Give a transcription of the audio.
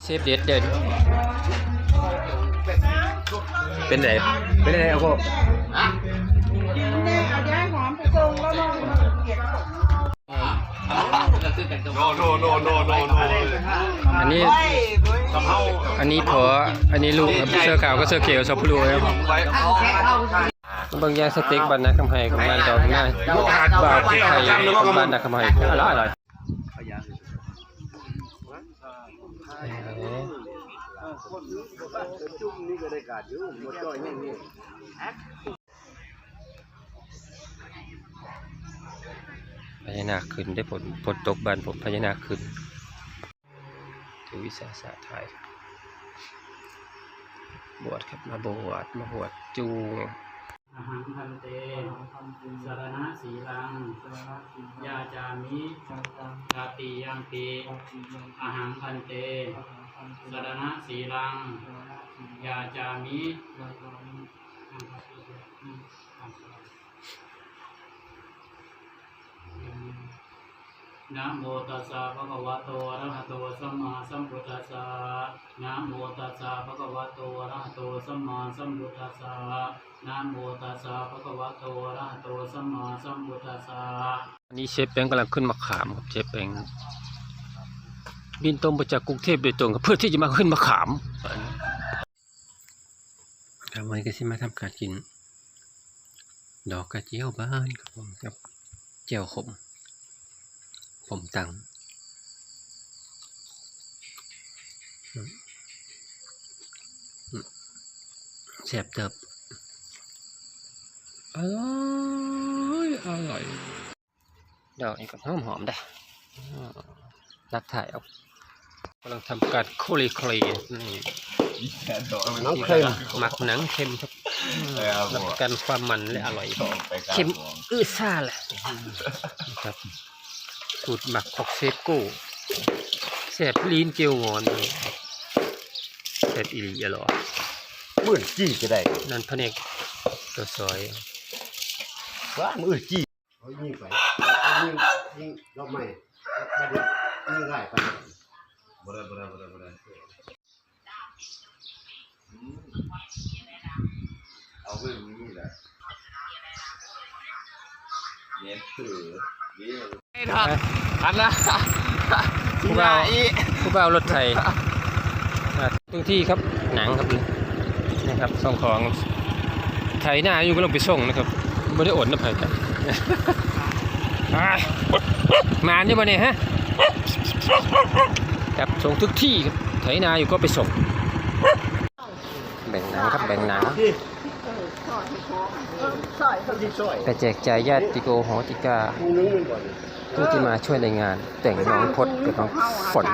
ເຊບເດັດເດີ ເປັນໃດ ເປັນໃດ ໂອ້ໂຫ ກິນແດ່ ເອົາຢາຍຫອມໄປສົ່ງແລ້ວເນາະ ໂນ ໂນ ໂນ ອັນນີ້ ອັນນີ້ພໍ່ ອັນນີ້ລູກ ເສື້ອຂາວກັບເສື້ອຂຽວ ສອງຜູ້ລູກ ເບິ່ງຢ່າງສະເຕັກບ້ານນາຄຳໄຮ ຂອງງານດອງນາ ບ່າວຜູ້ໄທ ຂອງບ້ານນາຄຳໄຮ ອະລ່ອຍ ອະລ່ອຍ. ພະຍານາກຂຶ້ນເດ້ ຝົນ ຝົນຕົກບ້ານຜົມ ພະຍານາກຂຶ້ນ ຖືວິສາສະຖ່າຍ ບວດຄັບ ມາບວດ ມາບວດຈູ. ອະຫັງພັນເຕ ສະລະນະສີລັງ ຢາຈາມິ ຕະຕິຍຳປິ ອະຫັງພັນເຕ ສະລະນະສີລັງ ຢາຈາມິ. ນະໂມຕັດສະ ພະຄະວະໂຕ ອະລະຫະໂຕ ສຳມາສຳພຸດທັດສະ. ນະໂມຕັດສະ ພະຄະວະໂຕ ອະລະຫະໂຕ ສຳມາສຳພຸດທັດສະ. ນະໂມຕັດສະ ພະຄະວະໂຕ ອະລະຫະໂຕ ສຳມາສຳພຸດທັດສະ. ອັນນີ້ເຊຟແປງກຳລັງຂຶ້ນມະຂາມຄັບ ເຊຟແປງບິນຕົງມາຈາກກຸງເທບໂດຍຕົງ ເພື່ອທີ່ຈະມາຂຶ້ນມະຂາມ. ຄັບ ມື້ນີ້ກະຊິມາທຳການກິນດອກກະເຈວບ້ານຄັບຜົມ ກັບແຈ່ວຂົມ ຂົມຕັງ ແຊບເຕີບ ອະລ່ອຍ ອະລ່ອຍ. ດອກນີ້ກະຫອມໆເດ້ ອືມ ລັກຖ່າຍເອົາ ກຳລັງທຳການໂຄເລໂຄເລ ນີ້ ໜັງເຄັມ ມັກໜັງເຄັມຄັບ ອືມ ຮັບປະກັນຄວາມມັນ ແລະ ອະລ່ອຍ ເຄັມອືຊາແຫຼະ ນີ້ຄັບ ສູດໝາກຂອງເຊຟໂກ້ ແຊບອີ່ຫຼີ ແຈ່ວງອນ ແຊບອີ່ຫຼີ ອະລ່ອຍ ມື້ຈີ່ກະໄດ້ ນັ້ນພະແນກຕົວຊອຍ ວ້າ ມື້ຈີ່. ເອົາຍິງໄປ ຍິງ ຍິງດອກໄມ້ ບາດນີ້ຍິງຫຼາຍໄປ ບໍ່ໄດ້ ບໍ່ໄດ້ ບໍ່ໄດ້ ບໍ່ໄດ້ ອືມ ເອົາເບິ່ງນີ້ແຫຼະ ແມ່ນເຜີ ນີ້ ທັນລະ ຜູ້ບ່າວ ຜູ້ບ່າວລົດໄຖ ອ່າ ພື້ນທີ່ຄັບ ໜັງຄັບ ນີ້ຄັບ ສົ່ງຂອງ ໄຖນາຢູ່ກະລົງໄປສົ່ງນະຄັບ ບໍ່ໄດ້ໂອນນຳໃຜ ມານຢູ່ບໍ່ນີ້ຮະ ຄັບ ສົ່ງທຸກທີ່ຄັບ ໄຖນາຢູ່ກະໄປສົ່ງ ແບ່ງໜັງຄັບ ແບ່ງໜັງ ໄປແຈກຈ່າຍຍາດຕິໂກໂຫຕິກາ ຜູ້ທີ່ມາຊ່ວຍໃນງານແຕ່ງນ້ອງພົດກັບນ້ອງຝົນ.